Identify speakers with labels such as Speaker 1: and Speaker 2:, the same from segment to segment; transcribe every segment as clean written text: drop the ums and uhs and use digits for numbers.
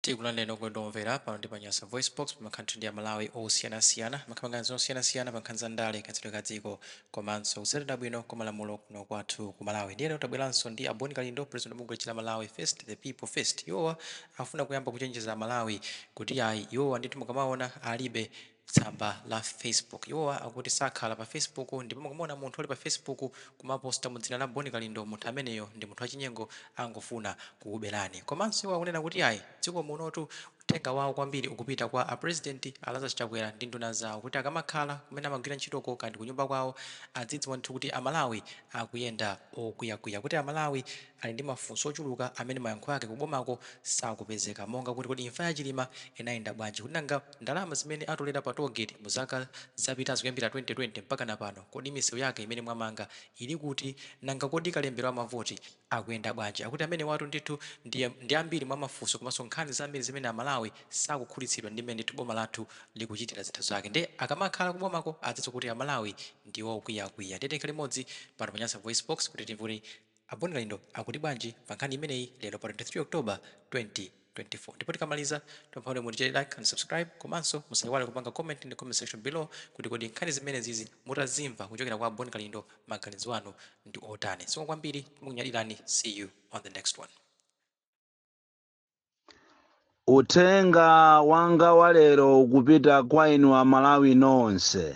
Speaker 1: Tikulandireni okondedwa omvera pano ndi pa Nyasa VoiceBox pa makhanthu ndi Amalawi osiyanasiyana makhamanganizo osiyanasiyana pa nkhani za ndale, kayendetsedwe ka dziko komanso kutsatira bwino kwa malamulo kuno kwathu ku Malawi. Ndiye lero tabweranso ndi a Bon Kalindo, president wa bungwe la Malawi First, the people first. Iwowa afuna kuyamba kuchenjeza Amalawi kuti ayi, iwowa ndithu mukamaona alibe tsamba la Facebook. Iwowa akuti sakhala pa Facebook ndipo mukamaona munthu ali pa Facebook kumaposta mu dzina la Bon Kalindo, munthu ameneyo ndi munthu wachinyengo, angofuna kukuberani. Komanso iwo akunena kuti ayi, dziko munotu uthenga wawo kwambiri ukupita kwa a President a Lazarus Chakwera ndi nduna zawo kuti akamakhala kumene amagwira ntchitoko kandi kunyumba kwawo, adzidziwa ndithu kuti Amalawi akuyenda okwiyakwiya, kuti Amalawi ali ndi mafunso ochuluka amene mayankho ake kubomako sakupezeka, monga kuti kodi imfa ya Chilima inayenda bwanji, kuti nanga ndalama zimene atolera pa tollgate mu zaka zapitazo kuyambira 2020 mpakana pano, kodi misewu yake imene mwamanga ili kuti, nanga kodi kalembera wa mavoti akuyenda bwanji? Akuti amenewatu ndithu ndi ambiri mwa mafunso komanso nkhani zambiri zimene Amalawi sakukhutitsidwa ndi mmene ndithu boma lathu likuchitira zinthu zake. Nde akamakhala kubomako adziwe kuti Amalawi ndi okwiyakwiya. Ndiye tikhale limodzi pano pa Nyasa VoiceBox kuti timve kuti a Bon Kalindo akuti bwanji pa nkhani imeneyi lero pa 23 October 2024. Ndipo tikamaliza, tipempha kuti mutichite like and subscribe, komanso musaiwale kupanga comment in the comment section below kuti kodi nkhani zimene zizi mutazimva kuchokera kwa Bon Kalindo, maganizo anu ndi otani? Zikomo kwambiri, timakunyadirani. See you on the next one.
Speaker 2: Uthenga wanga wa lero ukupita kwa inu Amalawi nonse,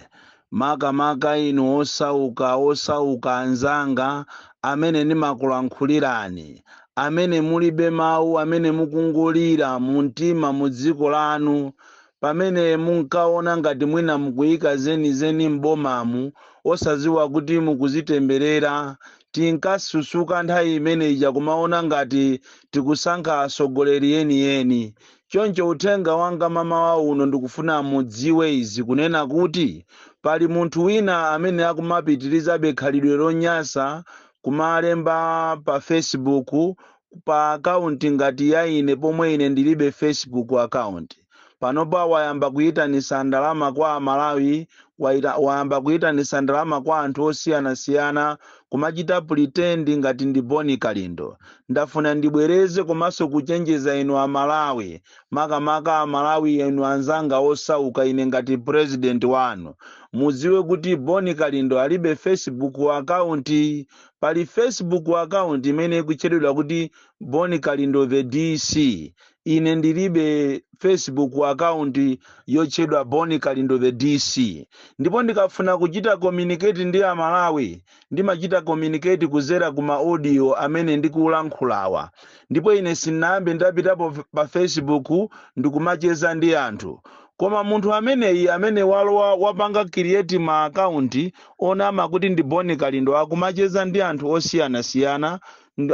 Speaker 2: makamaka inu osauka, osauka anzanga amene ndimakulankhulirani, amene mulibe mawu, amene mukungolira mu mtima mu dziko lanu, pamene munkaona ngati mwina mukuyika zenizeni m'bomamu, osadziwa kuti mukuzitemberera. Tinkasusuka nthawi imene ija kumaona ngati tikusankha atsogoleri yeniyeni. Choncho uthenga wanga mamawa uno, ndikufuna mudziwe izi, kunena kuti pali munthu wina amene akumapitirizabe khalidwe lonyasa, kumalemba pa Facebook pa account ngati ya ine, pomwe ine ndilibe Facebook account. Panopa wayamba kuyitanisa ndalama kwa Amalawi, wayamba kuyitanisa ndalama kwa anthu osiyanasiyana, kumachita pretend ngati ndi Boni Kalindo. Ndafuna ndibwereze komanso kuchenjeza inu Amalawi, makamaka Amalawi inu anzanga osauka, ine ngati president wanu, mudziwe kuti Boni Kalindo alibe Facebook account. Pali Facebook account imene ikutchedwa kuti Boni Kalindo the DC. Ine ndilibe Facebook account yotchedwa Boni Kalindo the DC. Ndipo ndikafuna kuchita communicate ndi Amalawi, ndimachita communicate kuzera kuma audio amene ndikulankhulawa. Ndipo ine sindinayambe ndapitapo pa Facebook ndikumacheza ndi anthu. Koma munthu ameneyi amene walowa, wapanga create ma account onama kuti ndi Boni Kalindo, akumacheza ndi anthu osiyanasiyana,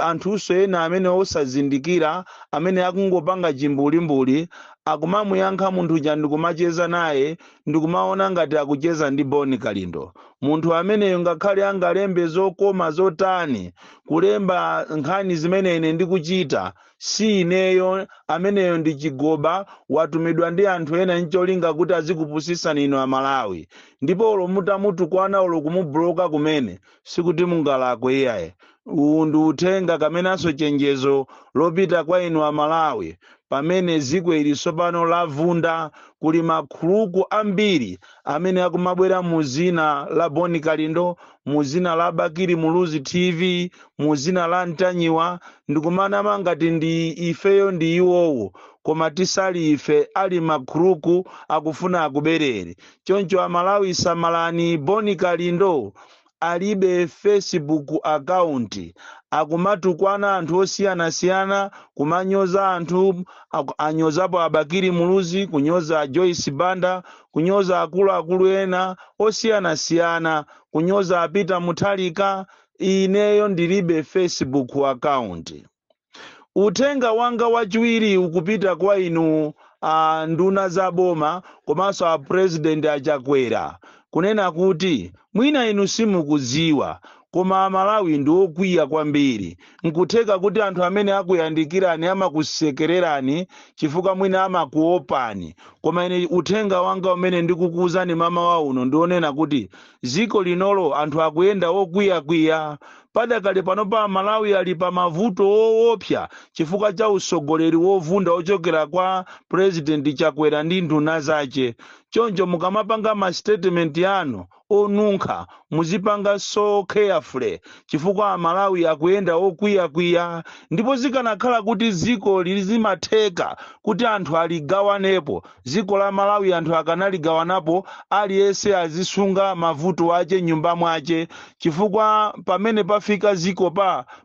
Speaker 2: anthunso ena amene osazindikira, amene akungopanga chimbulimbuli, akumamuyankha munthu uja ndikumacheza naye, ndikumaona ngati akucheza ndi Boni Kalindo. Munthu ameneyo ngakhale angalembe zokoma zotani, kulemba nkhani zimene ine ndikuchita, si ineyo ameneyo. Ndi chigoba, watumidwa ndi anthu ena ncholinga kuti azikupusisani inu Amalawi. Ndipo olo mutamutukwana, olo kumubuloka kumene, sikuti mungalakwe iyaye. Uwu ndi uthenga kamenanso chenjezo lopita kwa inu Amalawi, pamene dziko ili tsopano lavunda. Kuli makhuluku ambiri amene akumabwera mu zina la Boni Kalindo, mu zina la Bakili Muluzi TV, mu zina la Ntanyiwa, ndikumanama ngati ndi ifeyo, ndi iwowo, koma tisali ife, ali makhuluku akufuna akuberere. Choncho Amalawi, samalani. Boni Kalindo alibe Facebook account. Akumatukwana anthu osiyanasiyana, kumanyoza anthu, anyozapo Abakili Muluzi, kunyoza Joyce Banda, kunyoza akuluakulu ena osiyanasiyana, kunyoza a Peter Mutharika. Ineyo ndilibe Facebook account. Uthenga wanga wachiwiri ukupita kwa inu nduna za boma komanso a President Achakwera, kunena kuti mwina inu simukudziwa, koma Amalawi ndi okwiya kwambiri. Nkutheka kuti anthu amene akuyandikirani amakusekererani chifukwa mwina amakuopani, koma ine uthenga wanga umene ndikukuwuzani mamawa uno ndionena kuti dziko linolo anthu akuyenda okwiyakwiya. Padakali pano pa Malawi ali pa mavuto woopsa chifukwa cha usogoleri wovunda ochokera kwa President Chakwera ndi nduna zace. Choncho mukamapanga ma statement anu onunkha, muzipanga so carefully, chifukwa Amalawi akuyenda okwiyakwiya. Ndipo zikanakhala kuti dziko lizimatheka kuti anthu aligawanepo, dziko la Malawi anthu akanaligawanapo, aliyense azisunga mavuto ache nyumba mwache, chifukwa pamene pafika ziko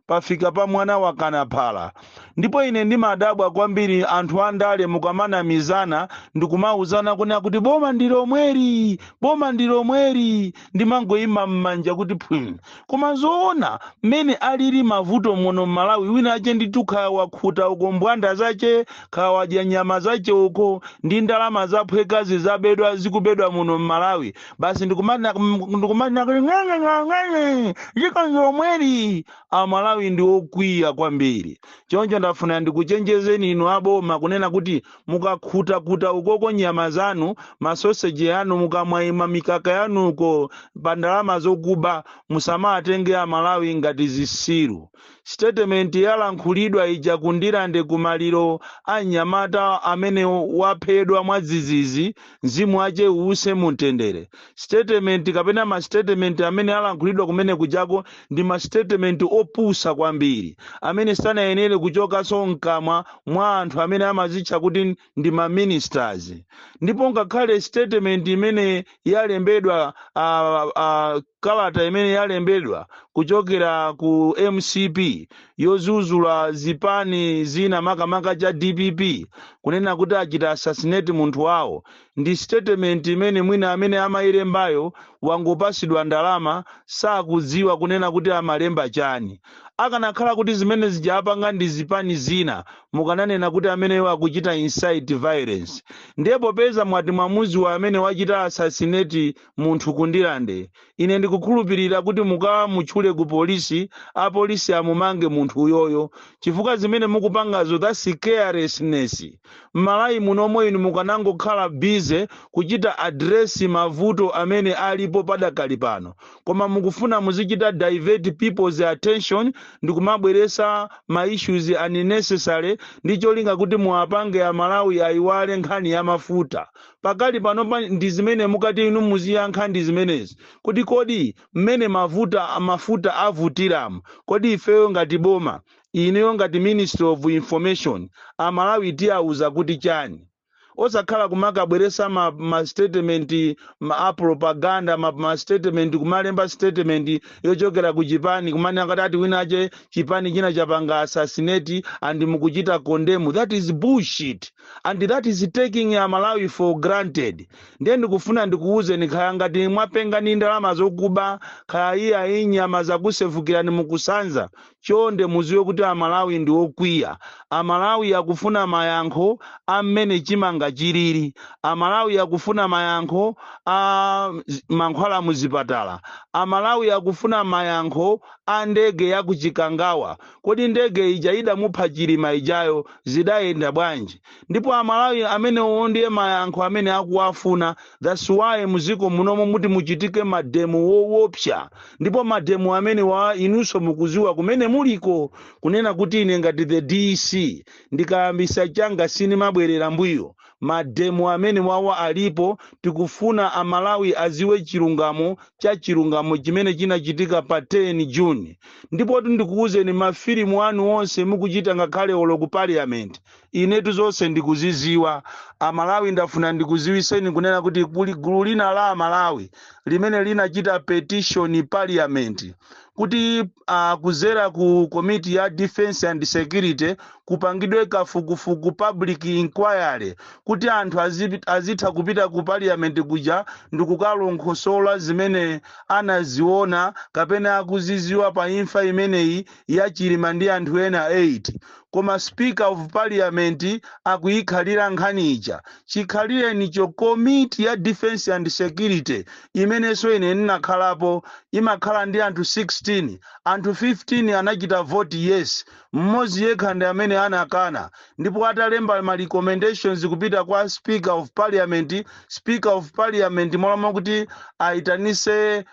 Speaker 2: pafika pa mwana wakanaphala. Ndipo ine ndimadabwa kwambiri anthu andale mukamanamizana ndikumauzana kunena kuti boma ndi lomweri, boma ndi lomweri. Ndimangoyima m'manja kuti phwim. Koma zoona, mmene alili mavuto muno m'Malawi, wina ache ndithu kaya wakhuta uko mbwanda zache, kaya wadya nyama zache uko ndi ndalama zaphwekazi zabedwa, zikubedwa muno m'Malawi, basi ndikumanena kuti ng'ang'ang'ang'e, dziko lomweri. Amalawi ndi okwiya kwambiri. Choncho ndafuna ndikuchenjezeni inu aboma kunena kuti mukakhutakuta ukoko nyama zanu, masoseji anu, mukamwayima mikaka yanuko pa ndalama zokuba, musamatenge Amalawi ngati zisiru. Statement yalankhulidwa ija kundilande kumaliro a mnyamata amene waphedwa mwadzidzidzi, mzimu wace uwuse mumtendere, statement kapena ma statement amene alankhulidwa kumene kujako ndi ma statement opusa kwambiri amene sanayenere kuchokanso mkamwa mwa anthu amene amazitcha kuti ndi ma ministers. Ndipo ngakhale statement imene yalembedwa, kalata imene yalembedwa kuchokera ku MCP yozuzula zipani zina, makamaka cha DPP, kunena kuti achita assassinate munthu wawo, ndi statement imene mwina amene amayilembayo wangopasidwa ndalama, sakudziwa kunena kuti amalemba chani. Akanakhala kuti zimene zijapanga ndi zipani zina, mukananena kuti ameneyo akuchita incite violence. Ndiye popeza mwati mwamuziwa amene wachita assassinate munthu kundilande, ine ndikukhulupirira kuti mukamutchule ku polisi, apolisi amumange munthu uyoyo, chifukwa zimene mukupangazo, that's carelessness. M'Malawi munomwe inu mukanangokhala busy kuchita address mavuto amene alipo padakali pano, koma mukufuna muzichita divert people's attention ndi kumabweresa ma issues unnecessary ndi cholinga kuti muwapange Amalawi ayiwale nkhani ya mafuta. Pakali pano ndi zimene mukati inu muziyankha ndi zimenezi, kuti kodi mmene mafuta avutiramu, kodi ifeyo ngati boma, ineyo ngati Ministry of Information, Amalawi tiyauza kuti chani? Osakhala kumakabweresa ma statement a propaganda, ma statement, kumalemba statement yochokera ku chipani, kumanena kuti ati winache chipani china chapanga assassinate and mukuchita condemn. That is bullshit and that is taking Amalawi for granted. Ndiye ndikufuna ndikuwuzeni, khaya ngati mwapenga ni ndalama zokuba, khaya iya inyama zakusefukirani mukusanza, chonde muziwe kuti Amalawi ndi okwiya. Amalawi akufuna mayankho amene chimanga chilili, Amalawi akufuna mayankho a mankhwala muzipatala, Amalawi akufuna mayankho a ndege ya kuchikangawa. Kodi ndege ija idamupha Chilima ijayo zidayenda bwanji? Ndipo Amalawi amenewo ndiye mayankho amene akuwafuna. That's why muziko munomo muti muchitike mademo woopsa. Ndipo mademo amene wa inunso mukuziwa kumene muliko kunena kuti ine ngati the DC ndikayambisa changa sinimabwerera mbuyo. Mademo amene wawa alipo, tikufuna Amalawi aziwe chilungamo cha chilungamo chimene chinachitika pa 10 June. Ndipo ndikuwuzeni, mafilimu anu onse mukuchita, ngakhale olo ku parliament, inetu zonse ndikuziziwa. Amalawi, ndafuna ndikuziwiseni kunena kuti kuli gulu lina la Amalawi limene linachita petition parliament kuti kuzera ku committee ya defense and security kupangidwe kafukufuku, public inquiry, kuti anthu azitha kupita ku parliament kuja ndikukalongosola zimene anaziona kapena akuziziwa pa imfa imeneyi ya Chilima ndi anthu ena 8. Koma Speaker of Parliament akuyikhalira nkhani ija chikhalirenicho. Committee ya defense and security imenenso ine ndinakhalapo imakhala ndi anthu 16. Anthu 15 anachita vote yes. Mmodzi yekha ndi amene anakana, ndipo atalemba ma recommendations kupita kwa Speaker of Parliament, Speaker of Parliament molama kuti ayitanise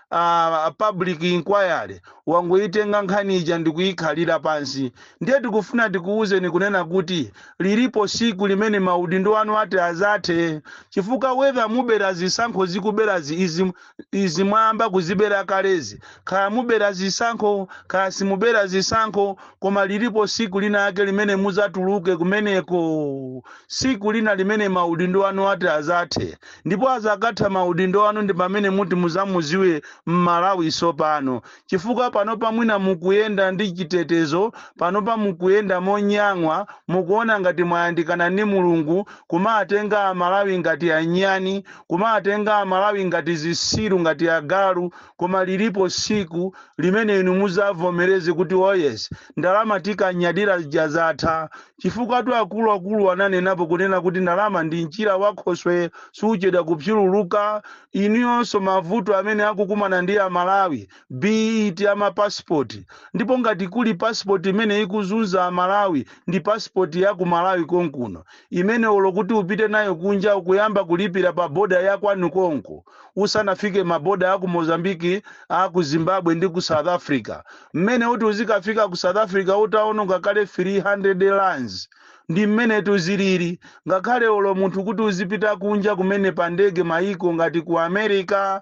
Speaker 2: public inquiry, wangoyitenga nkhani ija ndikuyikhalira pansi. Ndiye tikufuna tikuwuzeni kunena kuti lilipo siku limene maudindo anu ati azathe, chifukwa whether mubera zisankho zikuberazi izi, izi mwayamba kuzibera kalezi, kaya mubera zisankho, kaya simubera zisankho, koma lilipo siku lina ake limene muzatuluke kumeneko, siku lina limene maudindo anu ati azathe. Ndipo azakatha maudindo anu ndi pamene muti muzamuziwe Mmalawi sopano, chifukwa panopa mwina mukuyenda ndi chitetezo, panopa mukuyenda monyang'wa, mukuona ngati mwayandikana ndi Mulungu, kumatenga Amalawi ngati anyani, kumatenga Amalawi ngati zisilu, ngati agalu. Koma lilipo siku limene inu muzavomereze kuti, "Oh yes, ndalama tikanyadira zatha," chifukwa tu akuluakulu ananenapo kunena kuti ndalama ndi mchira wakhoswe, suchedwa kupyululuka. Inuyonso mavuto amene akukumana ndi Amalawi, be it amapasipoti, ndipo ngati kuli pasipoti imene ikuzunza Amalawi ndi pasipoti ya ku Malawi konkuno, imene olo kuti upite nayo kunja ukuyamba kulipira pa boda ya kwanu konko usanafike maboda aku Mozambiki, aku Zimbabwe ndi ku South Africa. Mmene uti uzikafika ku South Africa utaononga kale 300 rands. Ndi mmene tuzilili. Ngakhale olo munthu kuti uzipita kunja kumene pa ndege, maiko ngati ku America,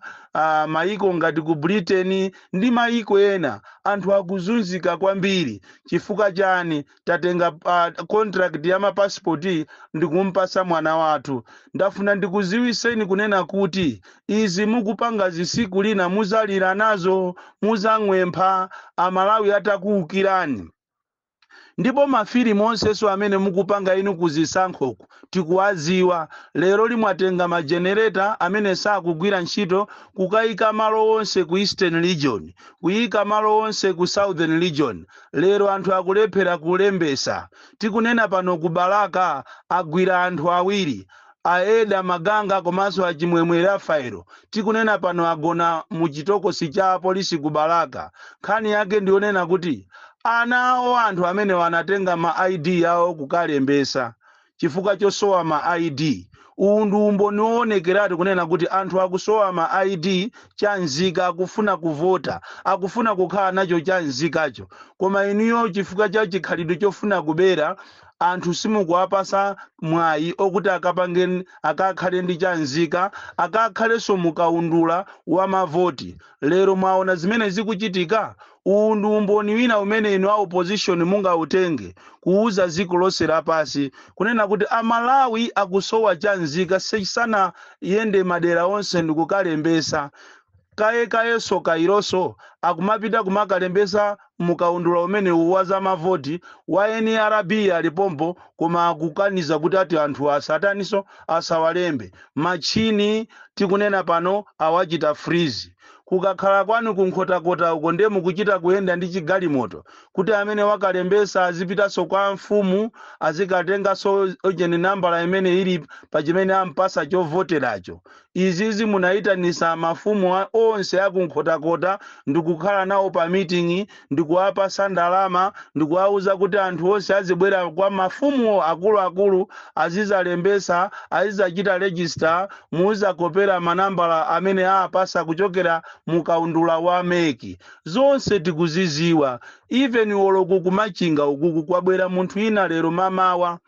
Speaker 2: maiko ngati ku Britain ndi maiko ena, anthu akuzunzika kwambiri. Chifukwa chani? Tatenga contract ya mapasipoti ndikumpasa mwana wathu. Ndafuna ndikuziwiseni kunena kuti izi mukupanga zisiku lina muzalira nazo, muzang'wempha Amalawi atakuwukirani. Ndipo mafilimu onsenso amene mukupanga inu kuzisankhoku tikuwaziwa. Lero limwatenga majenereta amene sakugwira ntchito kukayika malo onse ku Eastern Region, kuyika malo onse ku Southern Region. Lero anthu akulephera kulembesa. Tikunena pano, ku Balaka agwira anthu awiri, Aeda Maganga komanso Achimwemwe Rafaelo. Tikunena pano agona mu chitokosi cha polisi ku Balaka. Nkhani yake ndionena kuti ana awo anthu amene wanatenga ma ID yawo kukalembesa, chifukwa chosowa ma ID. Uwu ndi umboni woonekeratu kunena kuti anthu akusowa ma ID chanzika, akufuna kuvota, akufuna kukhala nacho chanzikacho, koma inuyo chifukwa cha chikhalidwe chofuna kubera anthu simukuwapasa mwayi okuti akapange, akakhale ndi chanzika, akakhalenso mukaundula wa mavoti. Lero mwaona zimene zikuchitika. Uwu ndi umboni wina umene inu a opposition mungautenge kuuza dziko lonse lapasi kunena kuti Amalawi akusowa chanzika, sanayende madera onse ndikukalembesa. Kayekayenso kaironso akumapita kumakalembesa mukaundula umene wa za mavoti wa NRB alipompo, koma akukaniza kuti ati anthu asataniso, asawalembe. Machini tikunena pano awachita freeze. Kukakhala kwanu kunkhotakota uko, ndiye mukuchita kuyenda ndi chigalimoto kuti amene wakalembesa azipitanso kwa mfumu, azikatenganso ojeni nambala imene ili pa chimene ampasa chovoteracho. Izizi munayitanisa mafumu onse akunkhotakota ndikukhala nawo pa meeting, ndikuwapasa ndalama, ndikuwauza kuti anthu onse azibwera kwa mafumuwo akuluakulu, azizalembesa, azizachita register, muzakopera manambala amene aapasa kuchokera mukaundula wa MEC. Zonse tikuziziwa. Even oloku kumachinga ukuku kwabwera munthu ina lero mamawa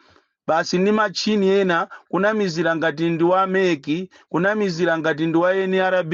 Speaker 2: basi ndi machini ena, kunamizira ngati ndi wa MEC, kunamizira ngati ndi wa NRB,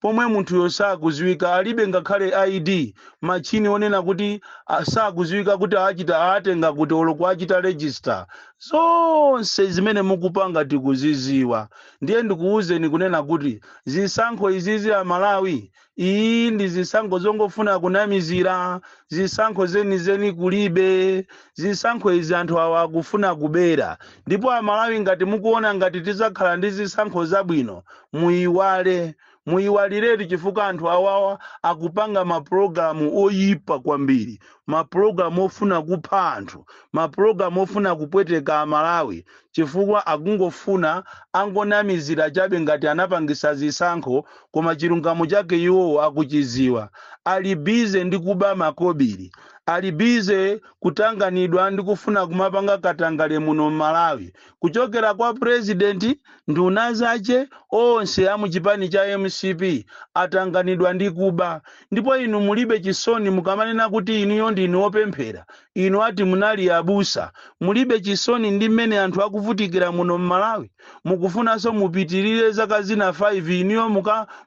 Speaker 2: pomwe munthuyo sakuziwika, alibe ngakhale ID. Machini onena kuti sakuziwika kuti achita atenga kuti olo kuachita register. Zonse zimene mukupanga tikuziziwa. Ndiye ndikuwuzeni kunena kuti zisankho izizi, Amalawi, iyi ndi zisankho zongofuna kunamizira. Zisankho zenizeni kulibe. Zisankho izi anthu awa akufuna kubera. Ndipo Amalawi, ngati mukuona ngati tizakhala ndi zisankho zabwino, muyiwale, muyiwaliretu, chifukwa anthu awawa akupanga mapulogalamu oyipa kwambiri, mapulogalamu ofuna kupha anthu, mapulogalamu ofuna kupweteka Amalawi, chifukwa akungofuna angonamizira chabe ngati anapangisa zisankho, koma chilungamo chake iwowo akuchiziwa. Ali busy ndi kuba makobiri. Ali busy kutanganidwa ndi kufuna kumapanga katangale muno Malawi, kuchokera kwa president, nduna zace onse a muchipani cha MCP atanganidwa ndi kuba. Ndipo inu mulibe chisoni mukamanena kuti inuyo ndinu opemphera? Inu ati munali abusa, mulibe chisoni ndi mmene anthu akuvutikira muno mMalawi? Mukufunanso mupitirire zaka zina 5 inuyo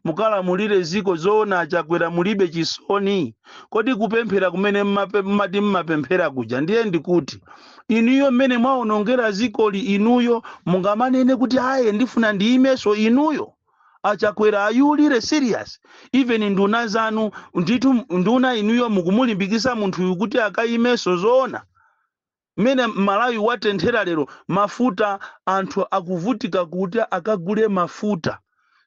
Speaker 2: mukalamulire ziko? Zoona, Achakwera, mulibe chisoni? Kodi kupemphera kumene mmati mmapemphera kuja, ndiye ndikuti inuyo mmene mwaonongera zikoli, inuyo mungamanene kuti aye, ndifuna ndiyimeso? Inuyo Achakwera, are you really serious? Even nduna zanu ndithu, nduna inuyo mukumulimbikisa munthuyu kuti akayimeso? Zoona, mmene Malawi watenthera lero, mafuta, anthu akuvutika kuti akagule mafuta.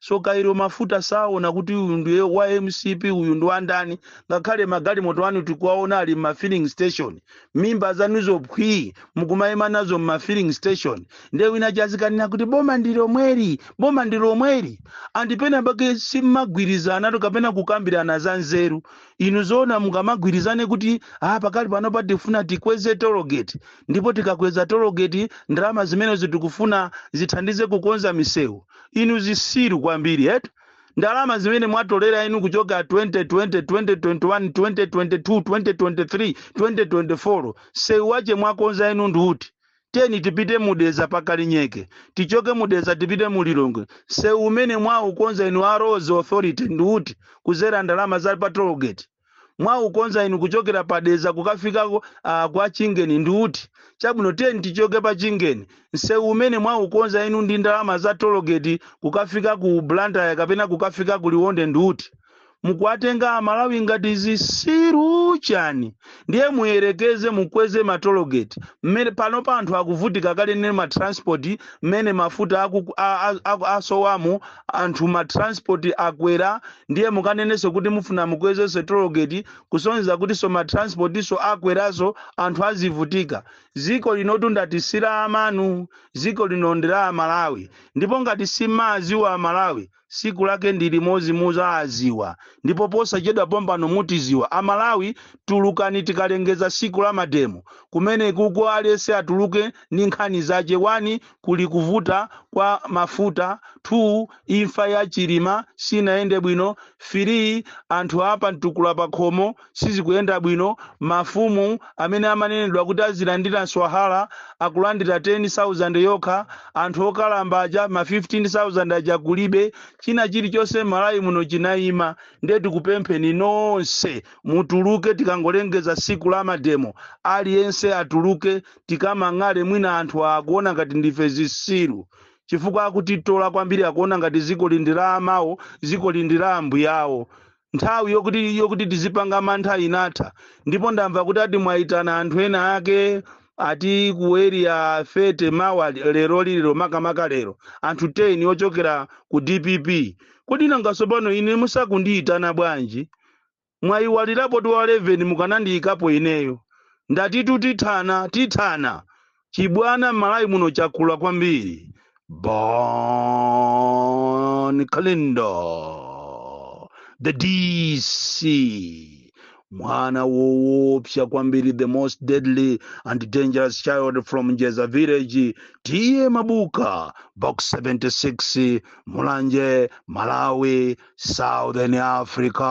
Speaker 2: So kairo mafuta saona kuti uyu ndiye wa MCP, uyu ndi wa ndani. Ngakhale magalimoto anu tikuwaona ali ma filling station, mimba zanuzo phwii, mukumayima nazo ma filling station. Ndiye wina chazikanena kuti boma ndi lomweri, boma ndi lomweri. Andipena pake simmagwirizana kapena kukambirana za nzeru. Inu zoona mukamagwirizane kuti ah, pakali pano patifuna tikweze tollgate, ndipo tikakweza tollgate ndalama zimenezo tikufuna zithandize kukonza misewu? Inu zisiru kwambiri eti. Ndalama zimene mwatolera inu kuchoka 2020, 2021, 2022, 2023, 2024, sewu wache mwakonza inu ndiuti? Teni tipite mudeza pakalinyeke, tichoke mudeza tipite mulilongwe, sewu umene mwaukonza inu a Roads Authority ndiuti kuzera ndalama za pa tollgate? Mwaukonza inu kuchokera padeza kukafika kwa Chingeni ndiuti? Chabwino, tiyeni tichoke pa Chingeni, msewu umene mwaukonza inu ndi ndalama za tollgate kukafika ku Blantyre kapena kukafika ku Liwonde ndiuti? Mukuwatenga Amalawi ngati zisiru chani? Ndiye muyerekeze mukweze ma tollgate mmene pano pa anthu akuvutika kale ndi ma transport, mmene mafuta asowamo, anthu ma transport akwera. Ndiye mukanenenso kuti mufuna mukwezenso tollgate, kusonyeza kuti so ma transport so akweraso, anthu azivutika. Ziko linotu ndati sila amanu, ziko lino ndi la Amalawi. Ndipo ngati simaziwa Amalawi, siku lake ndi limodzi muzaziwa, ndipo posachedwa pompano mutiziwa. Amalawi, tulukani tikalengeza siku la mademo. Kumene kuko aliyense atuluke ndi nkhani zace. 1, kuli kuvuta kwa mafuta; 2, imfa ya Chilima sinayende bwino; 3, anthu apa mtukula pa khomo sizikuyenda bwino, mafumu amene amanenedwa kuti azilandira mswahala akulandira 10,000 yokha, anthu okalamba aja ma 15,000 aja kulibe. China chilichonse Malawi muno chinayima. Ndiye tikupempheni nonse mutuluke tikangolengeza siku la mademo. Aliyense atuluke tikamang'ale. Mwina anthu akuona ngati ndife zisiru chifukwa akutitola kwambiri, akuona ngati ziko lindi la amawo, ziko lindi la ambuyawo. Nthawi yokuti tizipanga mantha inatha. Ndipo ndamva kuti ati mwayitana anthu ena ake ati ku Area 30 mawa, lero liliro, makamaka lero, anthu 10 ochokera ku DPP. Kodi nanga tsopano ine musakundiyitana bwanji? Mwayiwalirapo tu wa 11, mukanandiyikapo ineyo. Ndatitu tithana, tithana. Chibwana m'Malawi muno chakula kwambiri. Bon Kalindo, the DC, mwana woopsa kwambiri, the most deadly and dangerous child from Njeza village, T/A Mabuka, Box 76, Mulanje, Malawi, Southern Africa.